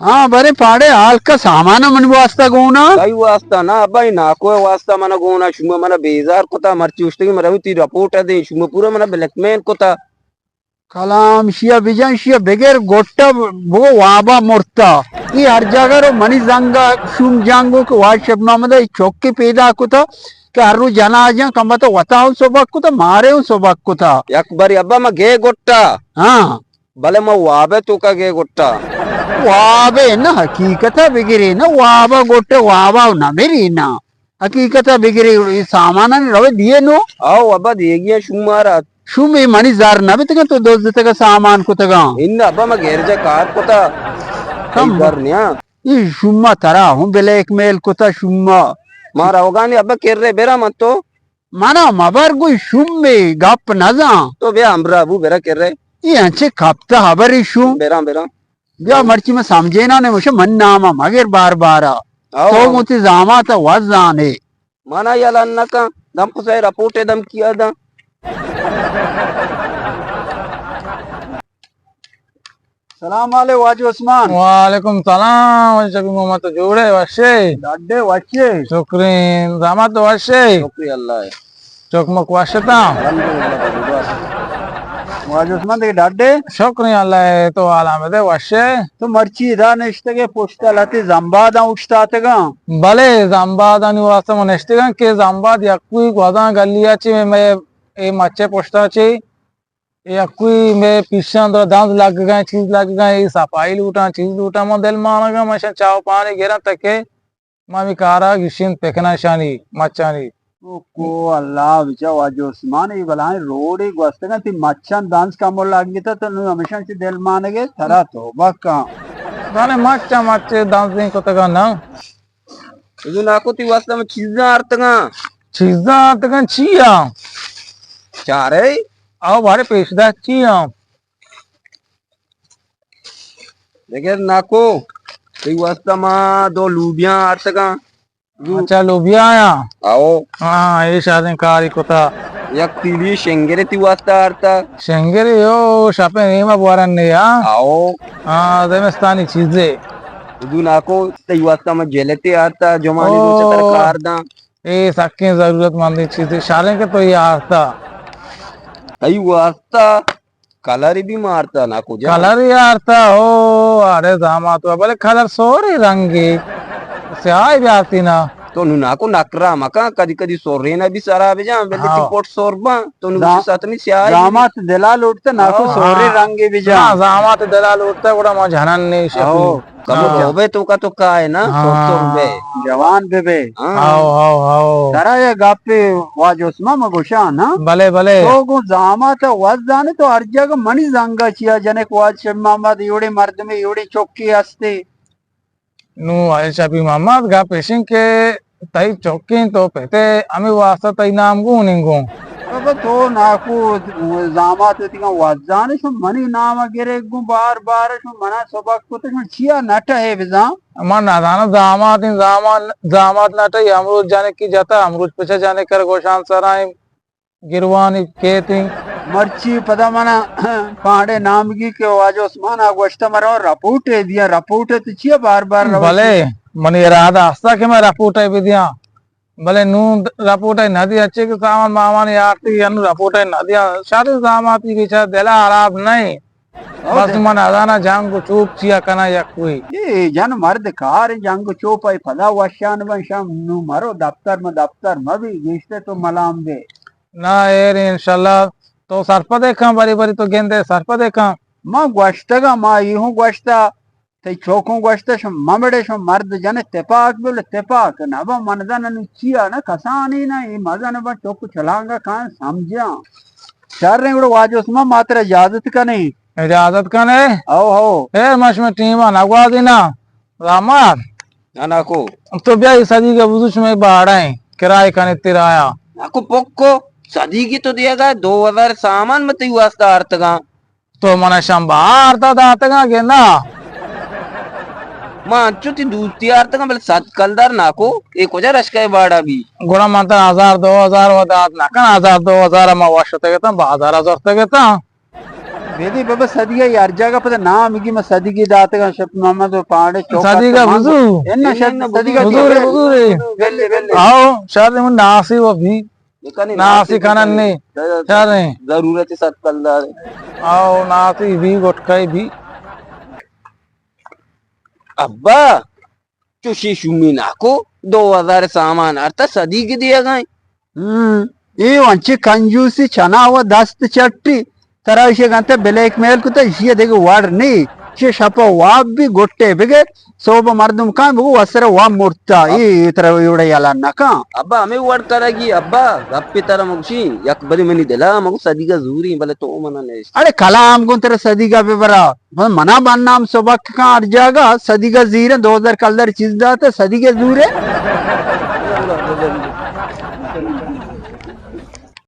ہاں، برے پاڑے حال کا سامان من واسطہ گونا۔ تئی واسطہ نا ابا، اے ناکو واسطہ من گونا۔ شما من بیزار کتا، مرچی اشتگی من روی تی رپورٹ دے، شما پورا من بلیک میل کتا۔ کلام شیا بجن، شیا بگر گٹا بگو وابا مرتا۔ ای ہر جاگہ رو منی زنگا شوم جنگو کہ واجہ شب محمد ای چوکی پیدا کتا کہ ہر رو جنا جان کمبا تو وتا ہوں سبق کتا، مارے ہوں سبق کتا۔ یک بری ابا ما گے گٹا۔ ہاں۔ بلے ما وابے توکا گے گٹا۔ وابے نا، حقیقتا بگرے نا، وابا گٹے وابا نہ مری نا۔ حقیقتا بگرے، ای سامانانی روے دیے نو۔ آو ابا دیگی شمارا۔ شوم اے منی زر نہ بیتگاں تو دزتگا سامان کتگاں۔ اندا ابا ما گیرجا کار کتا۔ کم۔ ای زر نیا۔ ای شوما ترا ہوں بلیک میل کتا شوما۔ ما روگانی ابا کرے برا من تو۔ منا مبر گوئی شومے گپ نزاں۔ تو بیا ہمراہ بو برا کرے۔ ای انچے کپتا ہبری شوم۔ برا برا۔ بیا مرچی من سمجھینا نے مشے من ناما مگر بار بارا۔ آو۔ تو گوں تی زاماتا وزانے۔ مانا یلہ نہ کن، دم کسے رپورٹ ء دم کیا داں۔ سلام علیکم واجہ عثمان۔ وعلیکم سلام، واجہ شبیر محمد، تو جوڑے وشے؟ ڈڈے وشے۔ شکرین، زحمت وشے؟ شکری اللہ ہے۔ چک مک وشتا؟ الحمدللہ، بس۔ واجہ عثمان دیگہ ڈڈے؟ شکرین اللہ ہے، تو حالا بدے وشے؟ تو مرچی ادا نشتگے پشتا لہتے زمباداں اوشتاتگاں؟ بلے، زمبادانی واسطہ من نشتگاں کہ زمباد یکوئی گوزاں گلیا چی میں، میں اے مچے پشتا چی، اے یکوئی میں پیشاں در دنز لگگاں، چیز لگگاں، اے صفائی لوٹاں، چیز لوٹاں، من دل مانگاں، من شاں چاو پانی گراں تکے من ہمے کارا گشین پکناں شانی مچانی۔ او کو اللہ بچا واجہ عثمان، اے بلاہیں روڈے گوستگاں، تی مچاں دنز کمو لگتا تو نو ہمیشاں چہ دل مانگے، ترا توبہ کن۔ زانے مچاں مچے دنزیں کتگاں نا۔ اگو ناکو تی واسطہ من چیزاں آرتگاں۔ چیزاں آرتگاں چیا؟ چارے؟ آو بارے پیش دار چیا؟ دگہ ناکو، تئی واسطہ ما دو لوبیاں آرتگاں۔ اچھا، لوبیا آیا؟ آو۔ ہاں، اے شادیں کاری کتا۔ یک تیلی شنگرے تی واسطہ آرتا۔ شنگرے ہو، شپیں نیما بوارن نے، ہاں؟ آو۔ ہاں، زمستانی چیزے۔ دو ناکو، تئی واسطہ ما جیلتے آرتا، جمعانی او۔ روچ تر کار داں۔ اے سکیں ضرورت مندیں چیزے، شریں کہ تو اے آرتا۔ تئی واسطہ کلر بھی مارتا ناکو جان۔ کلر یارتا ہو، اڑے زامات ہوا، بلے کلر سورے رنگے، سیاہ بیارتی نا۔ تو نو ناکو نکرا مکان، کدی کدی سورے نہ بھی سرا بجان، بلے ہاں۔ تی پوٹ سور بان، تو نو دا-، ساتنی سیاہ۔ زامات دلا لوٹتا ناکو ہاں۔ سورے رنگے بجان۔ نا، زامات دلا لوٹتا، گڑا ما جنن نے شکو۔ ہاں۔ کمو ہاں۔ توبہ تو کا تو کا ہے نا، ہاں۔ سر سر بے۔ جوان بے بے۔ ہاں۔ How, how, how. ترا یہ گپے واجہ عثمان ما گوشاں نا۔ بلے، بلے۔ تو گوں زامات وز زانے تو ہر جگہ منی زنگا چیا جنک واجہ شبی محمد ایوڑے مردمے ایوڑے چوکی ہستے۔ نو واجہ شبی محمد گپ اشیں کہ تئی چوکیں تو پتے ہمیں واسطہ تئی نام گون انگوں۔ بابا تو ناکو زامات وتیگاں وزان شو منی نام گرے گوں بار بار شو منا سبق کت شو چیا نہ ٹہے بزاں۔ من نزاناں زامات این زامان، زامات نہ ٹہی امروز جنکی جتا امروز پچا جنک کر گوشان سرائیں گروانی کیتیں۔ مرچی پدا منا پانڈے نامگی کہ واجہ عثمان آ گوشتا مرا رپورٹ دیاں، رپورٹ تو چیا بار بار روشی؟ بلے منی ارادہ ہستا کہ میں رپورٹ بدیاں۔ بلے نوں رپورٹ ء نہ دیا، چے کہ سامان مامان یارتی یا نوں رپورٹ ء نہ دیا، شریں زاماتی بیچارہ دل ء ہراب نہ ایں۔ او بس دے۔ من ازانا جنگ و چوپ چیا کناں یک کوئی۔ اے جن مرد کار جنگ و چوپ ء پدا وشان بن شام نوں مرو دفتر ما دفتر مہ بی گیشتے تو ملام بے۔ نہ ایر انشاءاللہ تو سرپدے کن، بری بری تو گندے سرپدے کن۔ ما گوشتگا، ما ای ہوں گوشتا، تئی چوکوں گوشتہ، شما ممڑے، شما مرد جن تپاک بل، تپاک نہ با، من زن نو چیا نہ کسانی نہ، ای مزن با چوک چلانگا کان سمجھاں۔ شر گڑا واجہ عثمان ما ترا اجازت کنیں۔ اجازت کنے؟ او ہو۔ اے ما شما ٹیما نہ گوازینا، رامار۔ نہ ناکو۔ تو بیا ای صدیق بزو شما باڑا ہیں، کرائے کنے ترایا۔ ناکو پکو، صدیقی تو دیا گا دو ہزار سامان میں تئی واسطہ آرتگاں۔ تو من شمبا آرتا داتگاں کہ نا؟ ما انچو تی دوستی آرتگاں، بلے صد کلدار ناکو، اے کجا رشکہ باڑا بی؟ گڑا من ترا ہزار دو ہزار و دات نہ کن، ہزار دو ہزار ما وشتگتاں، بازار زرتگتاں۔ بیدی بابا، صدیگہ ہر جاگہ پتہ نام گی، ما صدیگی داتگاں، شپ محمد و پاڑے چوک صدیگہ بزو۔ انا شپ صدیگہ بزو رے، بزو رے۔ بلے، بلے۔ آؤ، شاید من ناسی و بھی۔ ناسی کنن نے۔ شاید۔ ضرورت ست کلدار۔ آؤ، ناسی بھی، گٹکائی بھی۔ ابا، چوشی شومی ناکو، دو ہزار سامان آرتا، صدیگی دیگا ایں۔ ہم، اے انچیں کنجوسی، چنا و دست چٹی، ترا ایشی گنتے بلیک میل کتا، ایشی دگہ وڑ نی۔ ایشی شپا واب بی گٹے بگر، صوب مردم کان بگو وسر واب مرتا، اے ترا وڑے یلا نکان۔ ابا ہمیں وڑ کرگی، ابا گپے ترا مگشی، یک بری منی دلا مگو صدیگا زوری، بلے تو منا نیش۔ اڑے کلام گون ترا صدیگا ببرا۔ من، منا بنام سبک کن ہر جاگہ، صدیگہ زیریں، دو ہزار کلدار چیز داتے، صدیگہ زورے۔